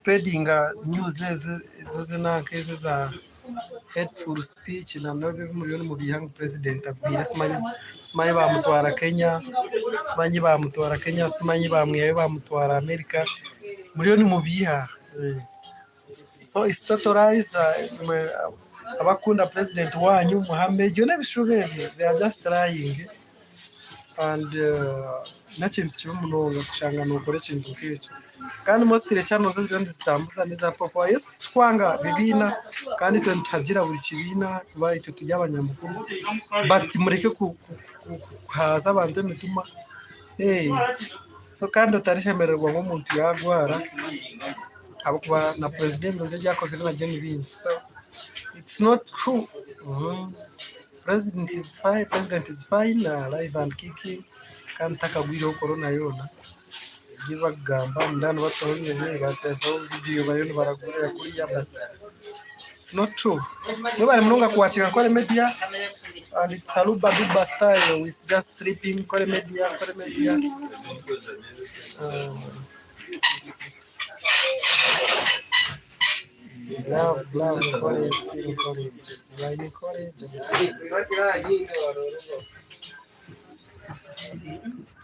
Spreadinga news ezi ezinanka ezi eza hateful speech na n'ebi muriyo nimubiiha ngu president agwire simanyi simanyi bamutwara Kenya simanyi bamutwara Kenya simanyi bamwihayo bamutwara America muriyo nimubiiha so it's total lies imwe abakukunda president wanyu muhame ebyo n'ebishuba ebyo they are just lying and n'ekintu kibi munonga kushanga nokora ekintu nk'ekyo. Kandi mostly channels eziriyo nizitambuza n'eza Popo. Yes titwanga bibiina kandi itwe nituhagira buri kibiina kuba itwe turi abanyamukuru but mureke kuhaza abantu emitima. So kandi otarishemererwa ngu omuntu yaagwara ahabw'okuba na president ebirungi ebi akozire nabyo ni bingi. So it's not true. President is fine, president is fine, alive and kicking kandi takagwireho corona yoona. Ebi barikugamba nindeeba nibataho enyonyi bateezaho vidiyo bariyo nibaragurira kuriya but it's not true. Mwebare munonga kuwakinga Nkore Media and it's a Luba Duba style it's just sleeping Nkore Media, Nkore Media. Love, love, Nkore, feel Nkore. You are in Nkore,